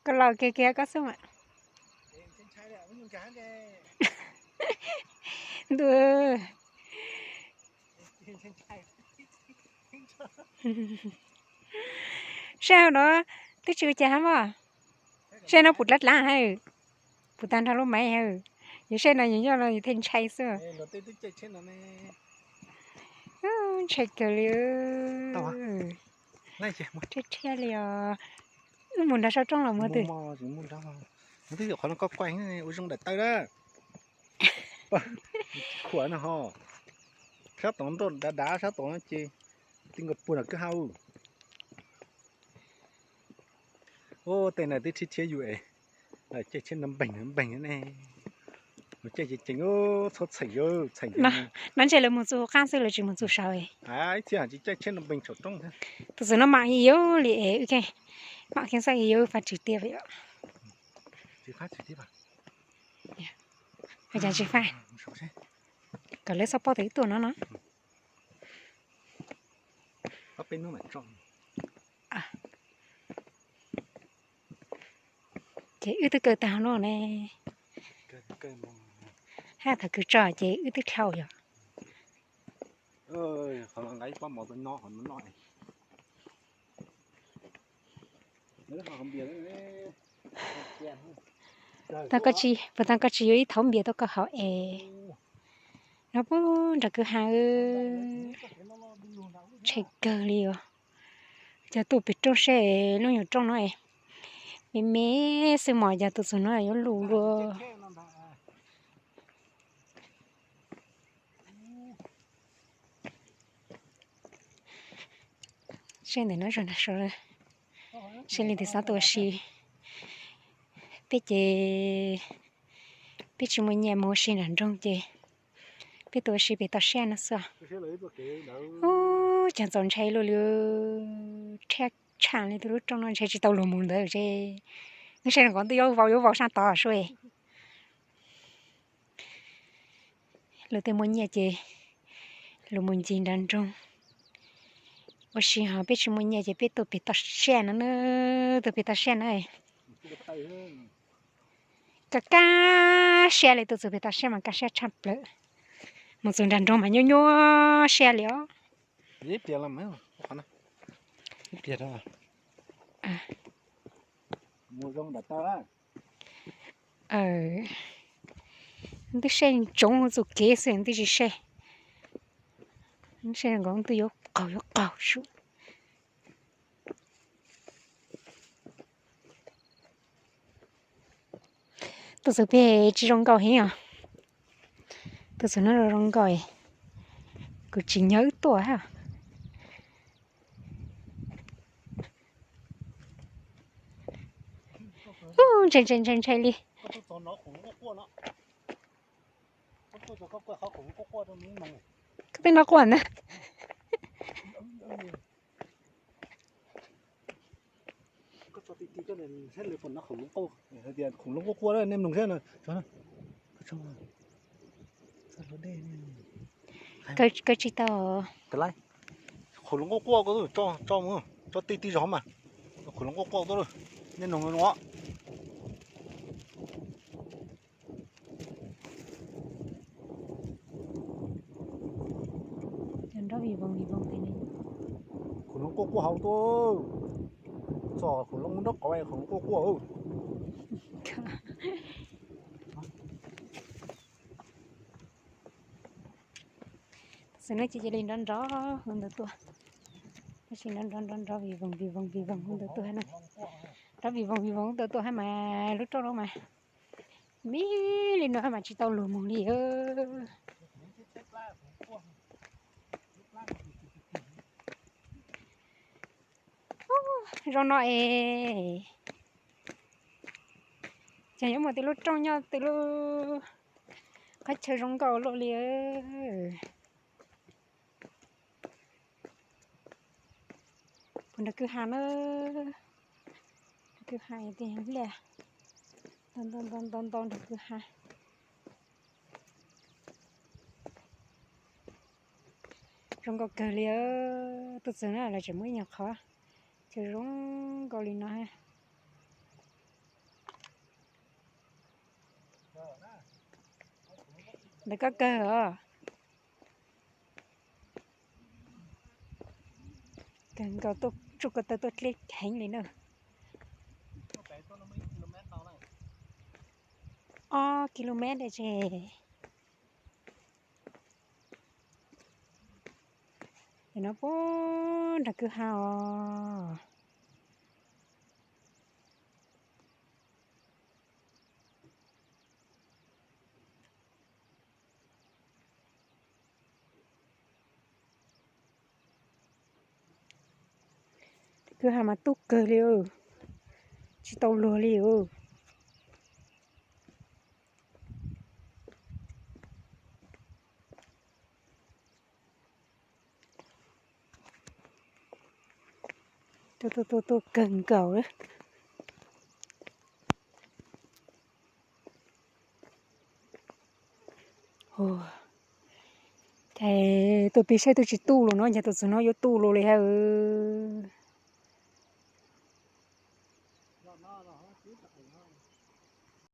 Koj laus kiag kiag koj xwb mas. Ntu. Saib hauv no twb tsis ua cas hab mog. Saib no puv dlav dlav hab, puv tag nrho lub maiv hab. Yus saib no yus nyob no yus thiaj ntshai xwb. Ntshai kawg li. Rhiab rhiab li os. Wb mus nrog saum roob los mus twg? Twb yog qhov no koj kuaj ua zoo daim tawb na. Khuam no ho. Sab tod nroj dav dav sab tod no ces ti nkaus puag nram kwj ha. Ub, tej no twb rhiab rhiab yus es. Caij tsheb no npeeg npeeg ne. Mus caij ceev ceev, txhob txheem, txheem. No ntshe lawv mus txug qab xwb lawv tsis mus txug saud. Ib txhia tsis caij tsheb no npeeg saum roob thiab. Tus txawm no mam yuav li es wb mam kheev xav yuav faj tswv tiag. Tsis faj tswv tiag. Cas tsis faj? Kom lawv txhob paub tias wb tuaj no no. Ces wb twb kaw tag no ne. Hab thaum kws tso ces wb twb dlhau yog. Puas tau koj tsis yuav ib thaum npias tau koj haus es? No puag nram kwj ha, ntshai kawg li os. Cog tuaj pem rooj seb lub nyuag rooj no es me me xwb mos, cog tus txug no yuav lus luaj. Seb ntawm no zoo nag so, seb li tus xav tuaj ua si. Peb ces peb tsis muaj nyiaj mus ua si nram nroog ces peb tuaj ua si pem toj siab no xwb. Ub, cog txaus ntshai luaj li, rhiab tshaj li tus lub rooj no ntshe tsis tau luag mus ntawd ces. Nws saib nkaus twb yuav vau yuav vau sab tod sua. Luag tej muaj nyiaj ces luag mus ncig nram nroog ua si, ho peb tsis muaj nyiaj ces peb tuaj pem toj siab no na, tuaj pem toj siab na. Kaj kaj siab li, tuaj txug pem toj siab mas kaj siab tshaj plaws. Mus txug nram nroog mas nyuaj nyuaj siab li os. Twb saib ntsoov txuj kev xwb twb tsis saib, saib nkaus twb yuav qaug yuav qaug sub. Tuaj txug pem tsis zoo nkauj heev os. Tuaj txug no zoo nkauj, kuv tsis nyob wb tuaj hab. Ub, ntshai ntshai ntshai ntshai li. Koj twb noj quaj ntag. Khoom looj quaj quaj nej mloog saib. Kaw tsis tau. Khoom looj quaj quaj ko, tso mus, tso ti ti zog mas. Khoom looj quaj quaj tuaj, nej mloog no. Khoom looj quaj quaj hauv tuaj. Txog khoom looj nraub qaum, khoom looj quaj quaj. Tab sis no ces cia li nrov nrov hu ntawd tuaj. Tab sis nrov nrov nrov nrov vim voog vim voog vim voog hu ntawd tuaj na. Nrov vim voog vim voog hu ntawd tuaj hab mas lub rooj no mas me li no hab mas tsis tau luag mus li. Zoo no es ces yuav muaj tej lub rooj nyob tej lub qhov chaw zoo nkauj luaj li. Puag nram kwj ha na, kwj ha tej liaj ntau ntau ntau nram kwj ha. Zoo nkauj kawg li. Tuaj txog na lawv tseem muaj ib nyuag qhov Ces zoo nkaus li no. Ntawd koj kawg os. Kawg nkaus, tsuj ko taw tuaj dleb heev li na. Ob ki lu mev dab tsi. Ces no puag nram kwj ha os. Kwj ha mas tub kawg li, tsis tau luag li os. Tuaj tuaj tuaj tuaj kawg nkaus li. Ces tuaj pib saib twb tsis tuj los no, ces tus txug no yuav tuj los li hab.